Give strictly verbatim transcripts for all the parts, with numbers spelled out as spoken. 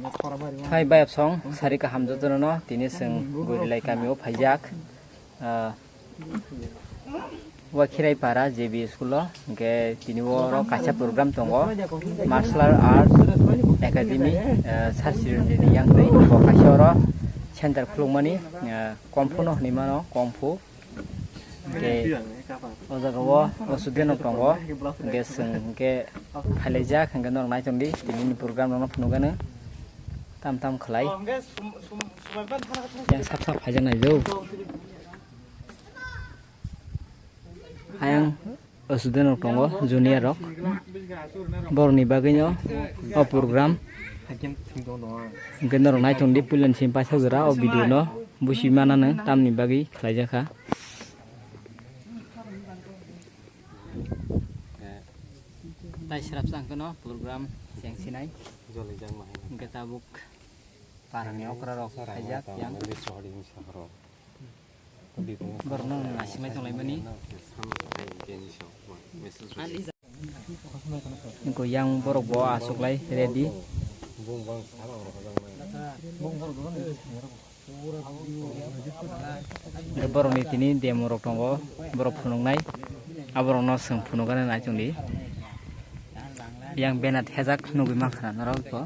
Hai bayapsong, sari kaham jotono no, tini chwng Gurilai kamio phaijak. Ah, Wakhirai para J B school o, hwnkhe tini oro kaisa program tongo, Martial Arts Academy, ah, Sir Chirondini yang twi, bo kaisa oro center khulukmani, ah, Kung Fu no hinwi mano, Kung Fu. Hwnkhe o jaga o student rok tongo, hwnkhe chwng hwnkhe phailaijak, hwnkhe norok nai tongdi, tini ni program rok no phunukgano tam tam khlai. Yang sap sap phaijak nai jo. Ayang student rok tongo, junior rok. Borokni bagwino o program. Hwnkhe norok nai tongdi, puila ni simi paisa jora o video no busi manano tamni bagwi khlaijakha. Tai srapsa hwnkhe no program chengsinai. Hwnkhe tabuk parani okra rok khaijak yang. Borokno naisingwi tonglaimani. Nukho yang borok bo achuklai ready. Hwnkhe borokni tini demo rok tongo, borok phunuknai. Aborokno chwng phunukgana nai tongdi. Yang banner thejak nugwi mankha norok bo.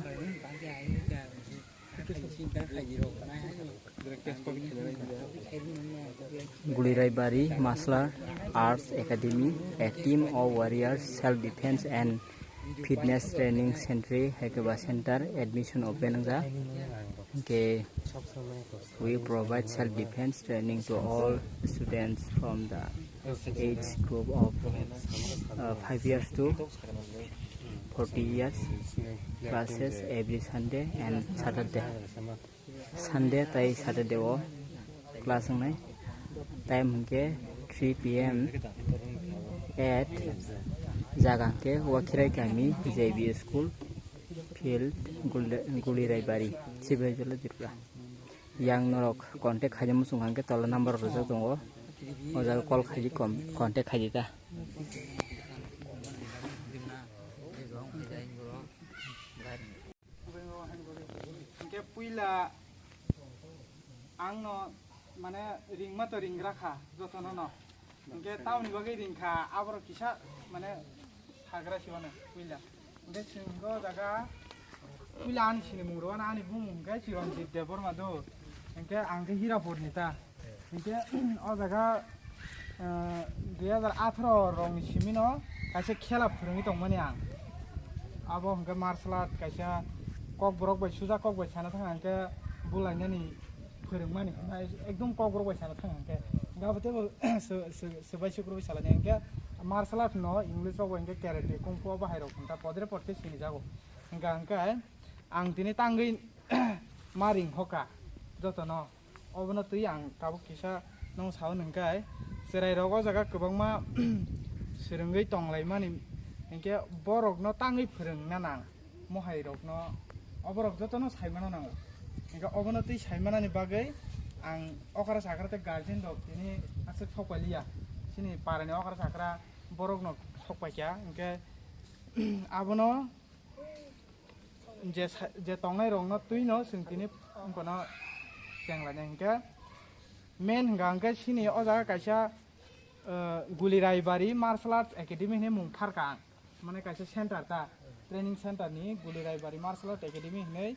Gulirai Bari Martial Arts Academy, a team of warriors, self defense and fitness training center, hai khe ba center admission open wngjak. Hwnkhe we provide self defense training to all students from the age group of, uh, five years to forty years, classes every Sunday and Saturday. Sunday tai Saturday o class wngnai. Time hwnkhe three P M at jaga hwnkhe Wakhirai kami J B school field, Gul-, Gulirai Bari, Sibaijala, Tripura. Yang norok contact khaina muchung kha hwnkhe tola number rok rijak tongo. O jaga call khaidi, com-, contact khaidi ta. Hwnkhe puila ang no mane ringma to ringra kha jotono no. Hwnkhe tamoni bagwi ringkha aborok kisa mane sagra siwano puila. Hwnkhe chwng o jaga puila ani sinimung rwano ani bumung hwnkhe Chiranjit Debbarma do. Hwnkhe ang khe Hirapurni ta. Hwnkhe o jaga, eh, dui hajar atharo rokni simino kaisa khela phwrwngwi tongmani ang. Abo hwnkhe martial art kaisa kokborok bai suja kok bai sana thang hwnkhe bulainani phwrwngmani hwnba ekdom kokborok bai sana thang hwnkhe. Hwnkhe abo teibo sw-, sw-, swbai sukrubwi salainai hwnkhe martial art no English rok bai hwnkhe karate, kung fu, o bahai rok hwnkhe podre pod khe sinijago. Hwnkha hwnkhe ang tini tangwi ma ring hoka jotono. Obono twi ang tabuk kisa nung sao nung khe chwrai rok o jaga kwbangma swrwngwi tonglaimani, hinkhe borok no tangwi phwrwngna nang mohai rok no, oborok jotono saimano nango. Hinkhe obono twi saimanani bagwi ang okra chakra tei guardian rok tini aswk sok pailiya, chini parani okra chakra borok no sok paikha, hinkhe abono je sa-, je tongnai rokno twino chwng tini wngkano chenglainai hinkhe main hwnkha hwnkhe chini o jaga kaisa, eh, Guli Raibari Martial Arts Academy hinwi mung tharkha ang, mane kaisa center ta, training center ni Guli Raibari Martial Arts Academy hinwi.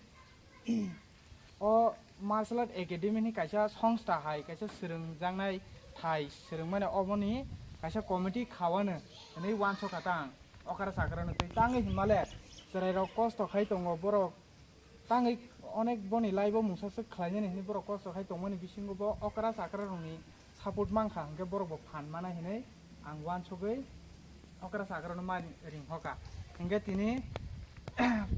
O Martial Arts Academy ni kaisa songstha hai kaisa swrwngjaknai thai swrwngmani oboni kaisa committee khawano hinwi uansukha ta ang. Okra chakra no twi tangwi hinmale chwrai rok kosto khai tongo, borok tangwi onek boni life o mungsa swk khlainani hinwi borok kosto khai tongmani bisingo bo okra chakra rokni support mankha, hinkhe borok bo phan mana hinwi ang uansugwi okra chakra no ma ring hoka. Hinkhe tini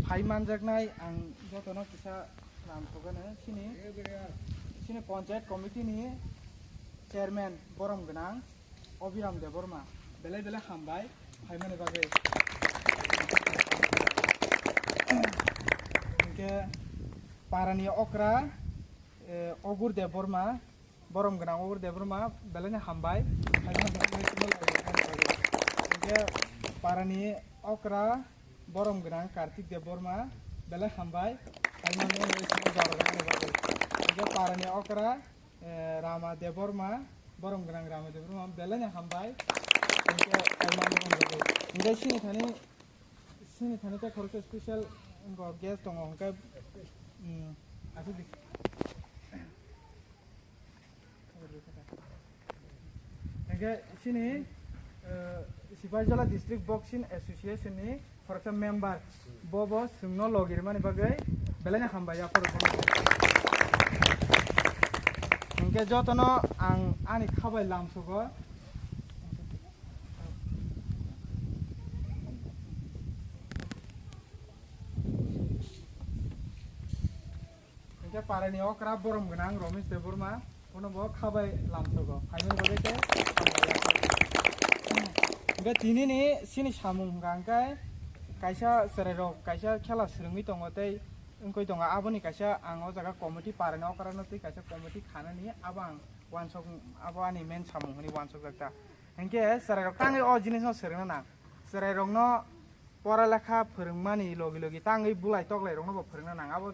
phai manjaknai ang jotono kisa lam sogano chini, chini panchayat committee ni chairman borom gwnang Obiram Debbarma, belai belai hambai phaimani bagwi. Hinkhe parani okra, eh, Ogur Debbarma, borom gwnang Ogur Debbarma, belai no hambai phaimani bagwi. Hinkhe parani okra borom gwnang Kartik Debbarma, belai hambai Hingke parani okra, eh, Rama Debbarma, borom gwnang Rama Debbarma, belai no hambai. Hingke hingke sini thani, sini thani tei khoroksa special guest tongo, hingke, mm, aswk di. Hingke sini, eh, Sipaijala District Boxing Association ni khoroksa member, bo bo chwngno logi rwmani bagwi belai no hambai ya phoro phoro. Hingke jotono ang ani khabai lamsogo. Hingke parani okra borom gwnang Romesh Debbarma, bono bo khabai lamsogo, phaimani bagwi khe. Hingke tinini sini samung hwnkha hingke kaisa chwrairok kaisa khela swrwngwi tongo tei wngwi tongo, aboni kaisa ang o jaga committee parani okrano tei kaisa committee khanani abo ang uansuk, abo ani main samung hwnwi uansukjak ta. Hingke chwrairok tangwi o jinisno swrwngna nang, chwrairokno pora lekha phwrwngmani logi logi tangwi bulai toklairokno bo phwrwngna nang, abo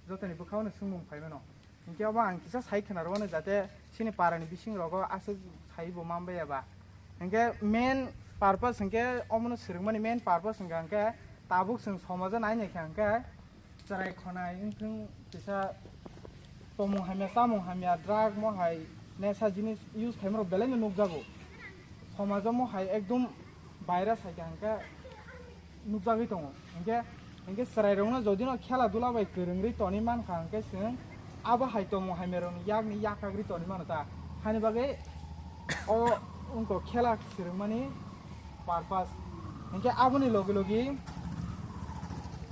jotoni bwkhao no swngmung phai mano. Hinkhe abo ang kisa sai khwna rwmani jate chini parani bising rogo aswk sai bo manbai ya ba. Hinkhe main purpose hinkhe omono swrwngmani main purpose hinkha hinkhe tabuk chwng somajo nai naikha hinkhe chwrai khonai wngthwng kisa tomung hamya, chamung hamya, drug mo hai nesa jinis use khaima rok belai no nukjago. Somajo mo hai ekdom virus hai khe hinkhe nukjagwi tongo. Hinkhe, hinkhe chwrairokno jodi no khela dula bai kwrwngwi toni mankha hinkhe chwng abo hai tomung hamya rokni yakni yakagri toni mano ta. Hani bagwi o wngkha khela swrwngmani purpose. Hinkhe aboni logi logi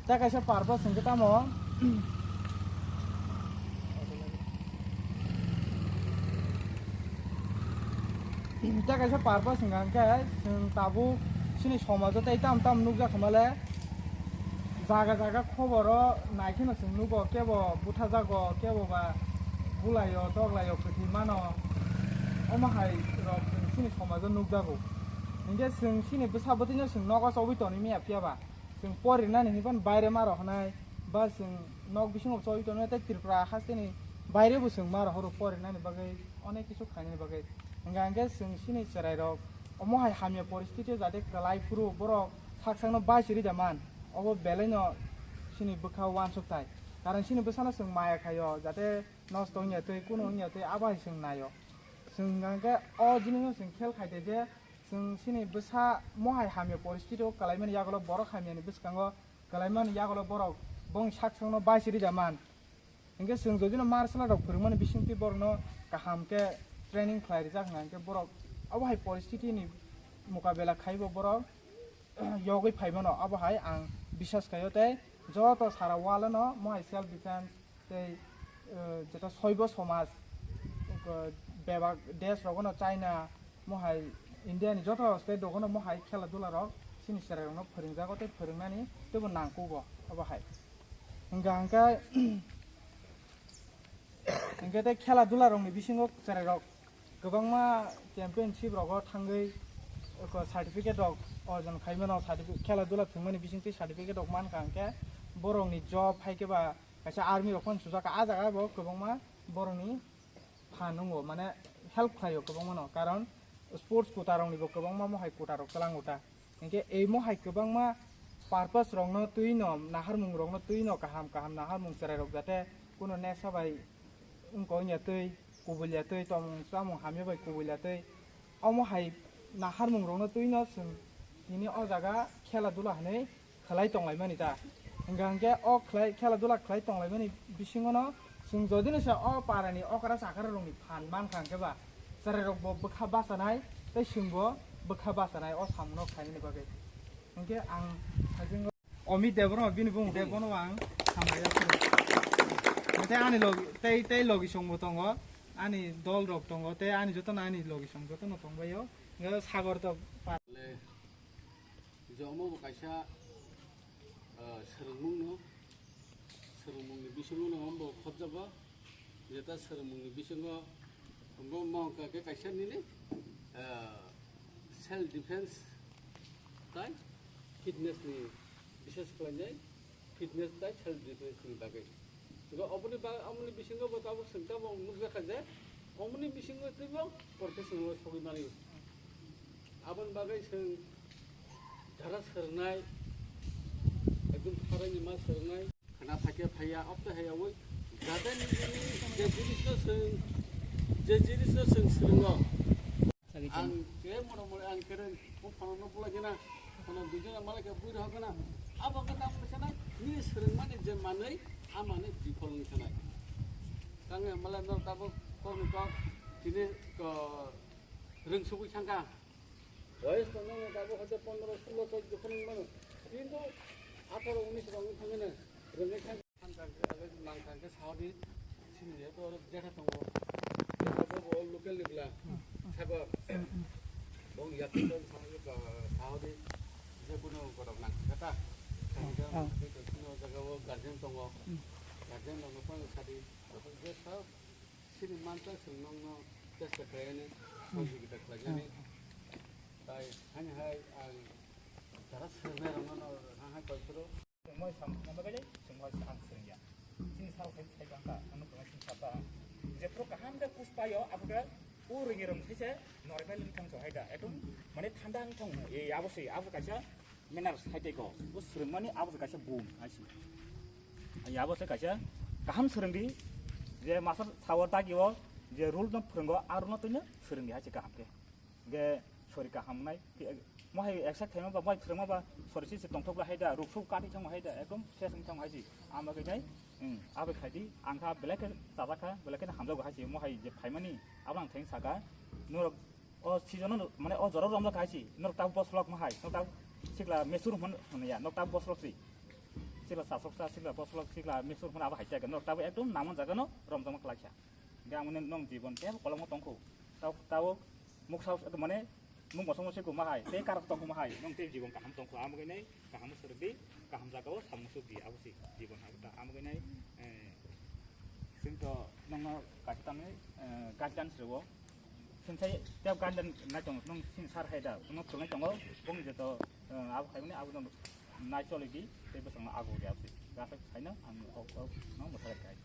tei kaisa purpose hinkhe tamo, tei kaisa purpose hinkha hinkhe chwng tabuk chini somajo tei tam tam nukjak khamale jaga jaga khoboro naikheno chwng nugo, kebo buthajago, kebo ba bulaio, toglaio, kwthwi mano. Omo hai rok chwng chini somajo nukjago. Hinkhe chwng chini bwsa bwtwino chwng nogo chobwi toni miya phiya ba. Chwng porinani hinwi phano baire ma rok hwnai, ba chwng nok bisingo chobwi tongwi tei Tripura hasteni baire bo chwng ma rok horo porinani bagwi onek kisu khainani bagwi. Hingkha hinkhe chwng chini chwrairok omo hai hamya poristiti o jate kwlai phuru borok sak sakno bai chiri da man, obo belaino chini bwkha uansuk thai. Karon chini bwsano chwng maya khaio, jate nosto wngya twi, kunu wngya twi, abo hai chwng naio. Chwng hingkha hinkhe o jinisno chwng khel khai de je, chwng chini bwsa mohai hamya poristiti o kwlaimani yagulo borok hamyani bwskango kwlaimani yagulo borok bongni sak sakno bai chiri da man. Hinkhe chwng jodi no martial art rok phwrwngmani bisingtwi borokno kaham khe training khlai rijak hwnkha hinkhe borok abo hai poristiti ni mukabela khaibo borok yogwi phai mano, abo hai ang biswas khaio tei joto sara world no mohai self defense tei, eh, jeta soibo somaj, eh, bebak desh rogono China, mohai India ni joto state rogono mohai khela dula rok chini chwrai rokno phwrwngjago tei phwrwngnani teibo nangkugo abo hai. Hingkha hingkhe, hingkhe tei khela dula rokni bisingo chwrai rok kwbangma championship rogo thangwi eko certificate rok orjon khai mano, certificate, khela dula thwngmani bisingtwi certificate rok mankha, hingkhe borokni job hai khe ba kaisa army rok phano sujak, ah jaga bo kwbangma borokni phan wngo, mane help khlaio kwbangma no, karon sports quota rokni bo kwbangma mohai quota rok twlango ta. Hinkhe ei mohai kwbangma purpose rokno twi no, naharmung rokno twi no kaham kaham naharmung chwrai rok jate kuno nesa bai wngkha wngya twi, kubulya twi, tongmung chamung hamya bai kubulya twi, omo hai naharmung rokno twi no chwng tini o jaga khela dula hinwi khlai tonglaimani ta. Hingkha hinkhe o khlai, khela dula khlai tonglaimani bisingono chwng jodi no se o parani okra chakra rokni phan mankha hinkhe ba chwrai rok bo bwkha bachanai tei chwngbo bwkha bachanai o samungno khlainani bagwi. Hinkhe ang hajingo Omit Debbarma bini bumung de, bono ang hambai ya phuru. Tei ani logi, tei, tei logi songbo tongo, ani dol rok tongo, tei ani jotono ani logi song jotono tongbaio. Hinkhe Sagor to pa- Le, je omo bo kaisa, ah, swrwngmung no, swrwngmung ni bisingo no omo bo khobjago. Jeta swrwngmungni bisingo bo wngkha khe kaisa nini, ah, self defense tai fitness ni bises khlainai. Fitness tei self defense ni bagwi. Hwnkhe oboni ba-, oboni bisingo bo tabuk chwng tabuk nukjakha je, oboni bisingo teibo professional sogwi mani. Aboni bagwi chwng jara swrwngnai, ekdom pharani ma swrwngnai. Khana phaiya phaiya, opte haiyawi, jate nini je jinisno chwng, je jinisno chwng swrwngo. Ang je moro moro ang kere, o phano no bula jena, phano dujena malai ke bui rohok na. Abo ke tam sana, ni swrwngmani je manwi, a manwi bifol ni sana. Kang malai no tabo kok ni kok, tini ko rwng subui sangka. Boyes to no tabo hote pondro, solo, choddo khon mano. Kintu atharo, unis rong thangena, rwngwi thang. Nang thang khe saudi sini je to jeta tongo. Jeta to bo local ni bla. Sabo. Bong yak to saudi je kuno kodak nang khe ta. Saudi kuno jaga o guardian tongo. Guardian tongo pang sadi. Je sa sini manta sing nong no testa kayani. Bong kita kayani. Tai hani hai ang tara sene rong no hai koi pro. Chwngno samung bagwi chwngno ang swrwngya. Chini sal khai sai bangkha, ano tongma chini sal ta. Jephru kaham khe puspayo, abo khe o rwngni rwng sai se normal wng thang so hai da. Ekdom mane thanda wng thang, e abo se, abo kaisa manners hai tei ko. O swrwngmani abo se kaisa bum hai se. Ai abo se kaisa kaham swrwngdi, je master sawa dagi o je rule no phwrwngo, aro no tino swrwngdi hai se kaham khe. Ge sori kaham nai. Mo hai accept khaima ba, mo hai phwrwngma ba, sori si si tongthok la hai da, ruk suk kati thang hai da, ekdom ses wng thang hai si. Ama khe nai, hmm, abo khai di, ang kha belai khe chajak kha, belai khe hamjak hai si. Mo hai je phaimani, abo ang theng saka, norok o season no, mane o jora romjak hai si, norok ta boslok ma hai, norok ta sikla mesur hwn, hwn ya, norok ta boslok si. Sikla sasok sa, sikla boslok, sikla mesur hwn abo hai ta, norok ta ekdom namon jaga no romjak ma khlai kha. Ge amoni nong jibon tei kolongo tongkho. Tao, tao muksa mane mung bosong bosong kuma hai, tei karok tong kuma hai, nong tei jibon kaham tongkho, amo gwnai kaham swrwk di, kaham jaga o samung suk di, abo si jibon hai ta, amo gwnai, eh, sing to nongno kaisa tamni, eh, guidelines rwo, sing sai tei guideline nai tong, nong sing sar hai da, nong thwngnai tongo, bong je to, eh, abo hai mani abo nong nai choli di, tei bwsang no ago di abo si, gasa sai no ang kok kok no mwthai kai.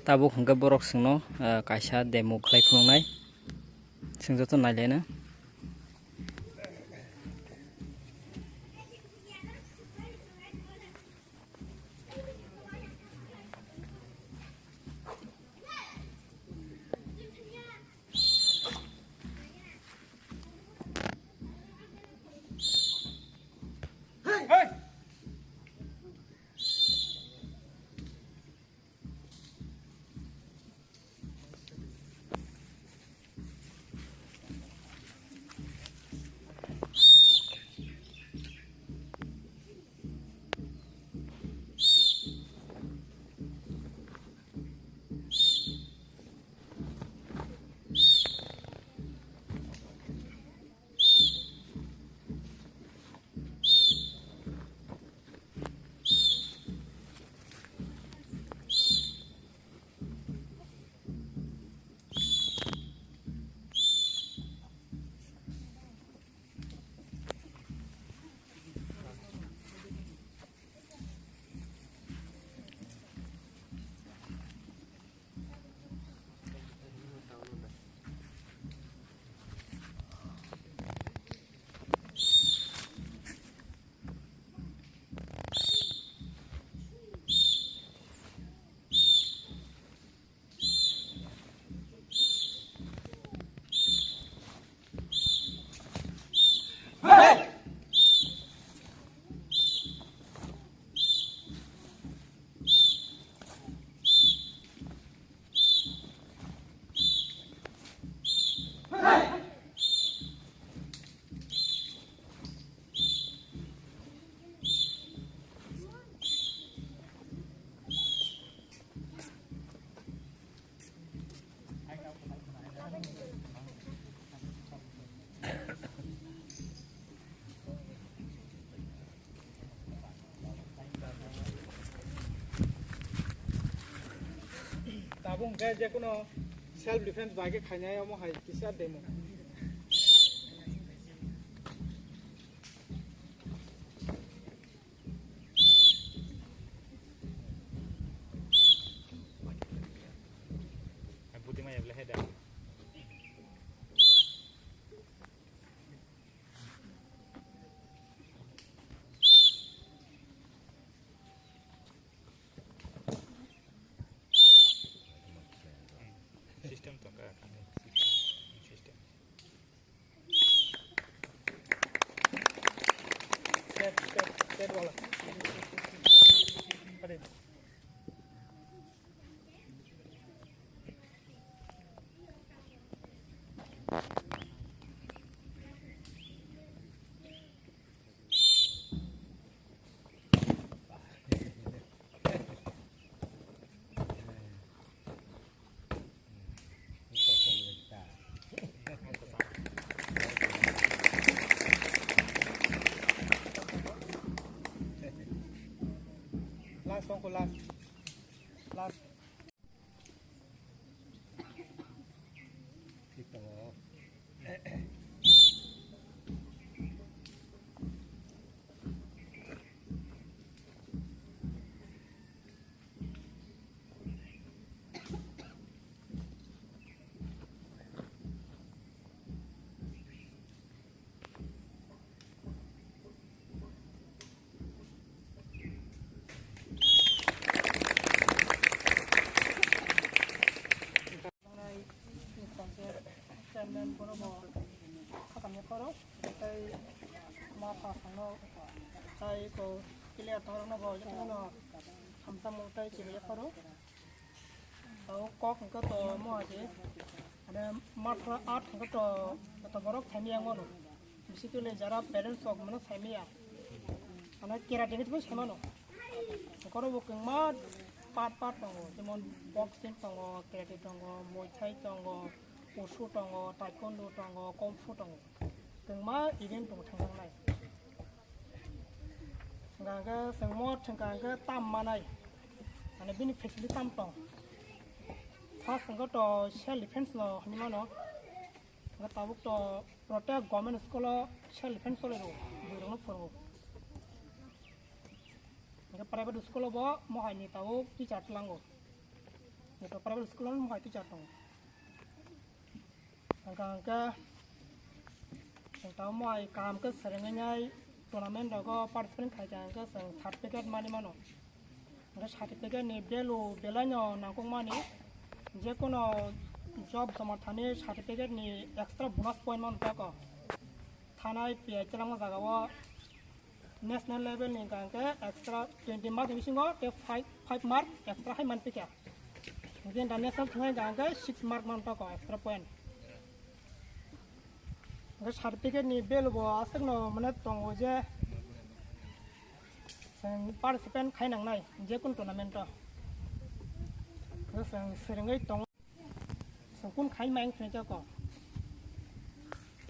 Tabuk hwnkhe borok chwngno, ah, kaisa demo khlai phunuknai. Chwng joto nailaina. Tabuk hwnkhe je kuno self defense bai khe khainai omo hai kisa demo. Last, Songko, last. Last. Chairman bono bo khatam yapharo, tei ma pha phangno tei ko clear tongna bo jotono hamsamo tei chini yapharo. Tao kok hwnkhe to mo ase, ane matra art hwnkhe to, to borok saimaya ngono. Basically jara parents rok mano saimaya. Ano karate ni twi saimano. Koro bo kwbangma part part tongo, jemon boxing tongo, karate tongo, muay thai tongo, wushu tongo, taekwondo tongo, kung fu tongo. Kwbangma event tongo thangjaknai. Hwnkha hwnkhe chwng mo thwngkha hwnkhe tam manai. Mane bini facility tam tong. First hwnkhe to self defense no hinwi mano. Hwnkhe tabuk to protect government school o self defense choli rwo, bwrwi rokno phwrwngo. Hwnkhe private school o bo mohai ni tabuk teacher tlango. Joto private school o mohai teacher tongo. Hwnkha hwnkhe chwng tabuk mohai kaham khe swrwngwi nai tournament rogo participate khaikha hwnkhe chwng certificate manwi mano. Hwnkhe certificate ni value belai no nangkukmani, jekunu job joma thani certificate ni extra bonus point mano tako. Thanai P I chalangma jagao national level ni hwnkha hwnkhe extra twenty mark ni bisingo tei five, five mark extra hai manpikha. Hwnkhe international thangwi hwnkha hwnkhe six mark mantoko extra point. Hwnkhe certificate ni value bo aswkno mane tongo je chwng participant khai nangnai jekunu tournament o. Hwnkhe chwng swrwngwi tongo. Sokun khai mai wngkha khe ko.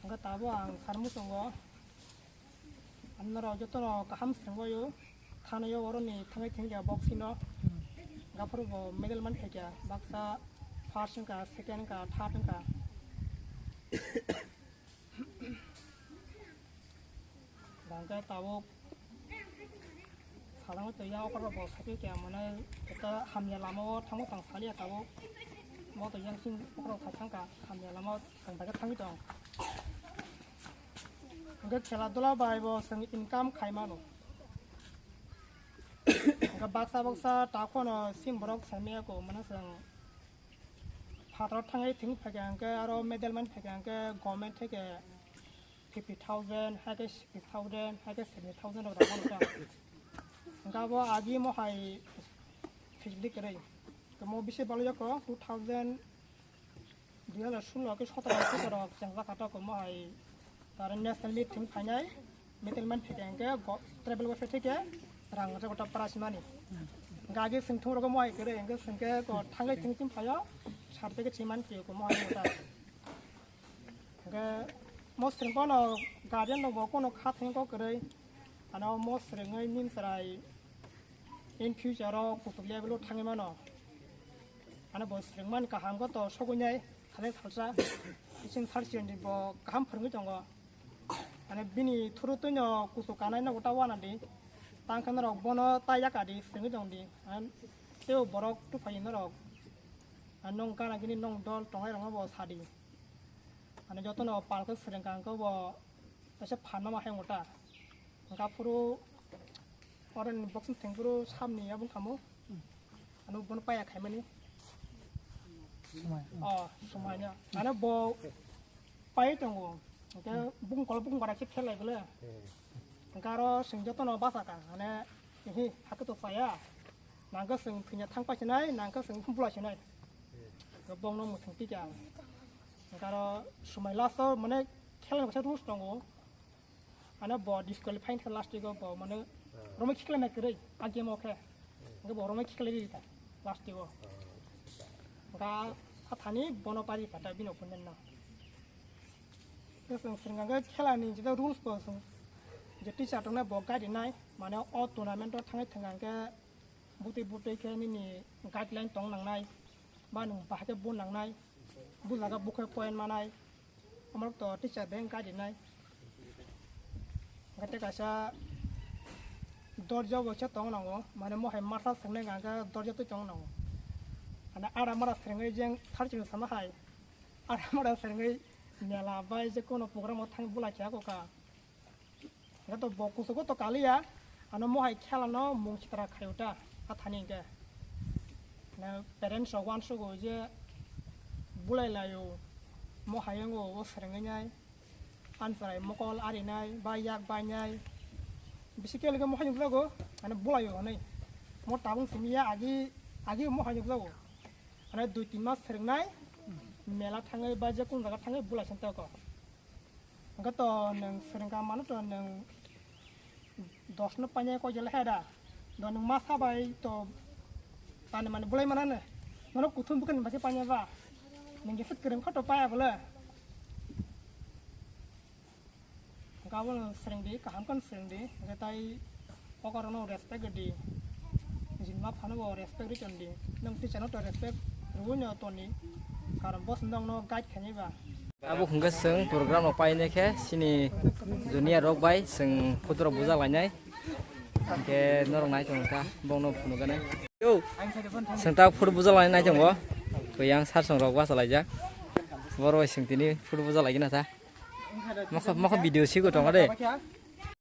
Hwnkhe tabuk ang sarmu tongo. Ang norok jotono kaham swrwngbaio. Thanaio oroni thangwi thangya boxing no. Gaphuru bo medal mankha kya. Baksa first wngkha, second wngkha, third wngkha. Hwnkhe tabuk sajagwi tongya, okorok bo sakhe khe mane ekta hamya lama o thango tang saliya tabuk. Bo to yang sing okorok sai thangkha hamya lama o tang bai khe thangwi tong. Hwnkhe khela dula bai bo chwng income khai mano. Hwnkhe baksa baksa takhwno chini borok saimaya kho mane chwng phataro thangwi thwng phaikha hwnkhe aro medal man phaikha hwnkhe government theke fifty thousand, hai khe sixty thousand, hai khe seventy thousand rok rang mano kha. Hwnkhe abo agi mo hai facility kwrwi. Mo bisi balai jako two thousand, dui hazar solo khe sotoro sotoro rok chengjak kha toko mo hai. Taro national meet thwng phainai, meet man phaikha hwnkhe go-, tribal welfare theke rang rok ta prize mani. Hwnkhe agi chwng thung rok mo hai kwrwi hwnkhe chwng khe ko thangwi thwng thwng phaio, certificate se man phaio ko mo hai ta. Hwnkhe mo swrwng phano guardian rok bo kono kha thwng kok kwrwi. Ano mo swrwngwi nin chwrai in future o kuchuk level o thangwi mano. Ano bo swrwngmani kaham khe to sogwi nai salai salsa. Bising sal siyandi bo kaham phwrwngwi tongo. Ano bini through twino kuchuk kanai no ta wana di. Tang khe norok bono ta yaka di swrwngwi tong di. Ano tei borok tuphai norok. Ano nwng gana gini nwng dol tongnai rokno bo sadi. Ano jotono palko swrwng kha hwnkhe bo kaisa phan ma hai wngta. Hwnkha phuru oroni boxing thwng phuru samni abo wngkha mo. Ano bono paya khaimani. Swmai. Oh, swmai no. Ano bo pai tongo. Hwnkhe bukung kol bukung bara khe phelai bole. Hwnkhe aro chwng jotono bachakha, mane, hi, hakhe to chaya. Nangkhe chwng thwina thang paisinai, nangkhe chwng bula sinai. Bongno mwthang tikha. Hwnkhe aro swmai last o, mane, khela ni kaisa rules tongo. Ano bo disqualify khe last o bo, mane, romwi khiklai nai kwrwi, a game o khe. Hwnkhe bo romwi khiklai rikha last o. Hwnkhe a thani bono pari kha ta bini opponent no. Chwng swrwngkha khe khela ni jeta rules bo chwng je teacher tongnai bo guide rinai, mane o tournament o thangwi thwngkha khe bwtwi bwtwi khe nini guideline tong nangnai, ba nwng bahai khe bu nangnai, bu jaga bu khe point manai, omorok to teacher bai guide rinai. Hwnkhe tei kaisa dorja bo khe tong nango, mane mohai masa swrwngnai hwnkha khe dorja twi tong nango. Mane ara mara swrwngwi jeng sar chini sana hai, ara mara swrwngwi mela bai je kono program o thang bulai khe ako kha. Hwnkhe to bo kuchugo to kaliya, ano mohai khela no mung sitra khaio ta, a thani hwnkhe. Na parents rok uansugo je bulai laio, mohai yango o swrwngwi nai, ansarai mokol arinai, ba yak bainai, bisi kele khe mohai nukjago, ano bulaio hwnwi. Mo tabung simi ya agi, agi mohai nukjago. Ano dui tin mas swrwngnai, mela thangwi ba je kung jaga thangwi bulai santa ko. Hwnkhe to nwng swrwngkha mano to nwng dos no painai koi jela heda. Do nwng ma sabai to tani mani bulai manane. Nono kuthum bukan baki painai ba. Nwng gese kwrwng kha to paya bole. Hwnkhe abono swrwngdi, kaham khe swrwngdi. Hwnkhe tai Okorono respect di. Jinma phano bo respect ri tondi. Nang teacher no to respect rwui no toni. Karon boss nang no guide khainai ba. Abo hwnkhe chwng program rok painai khe chini junior rok bai chwng photo rok bujak lainai. Hwnkhe norok nai tong kha bongno phunukgani. Yo. Chwng ta photo bujak lainai nai tongo. To yang sar song rok basa laijak. Boro bai chwng tini photo bujak laigina ta. Mokho mokho video sigo tongo de.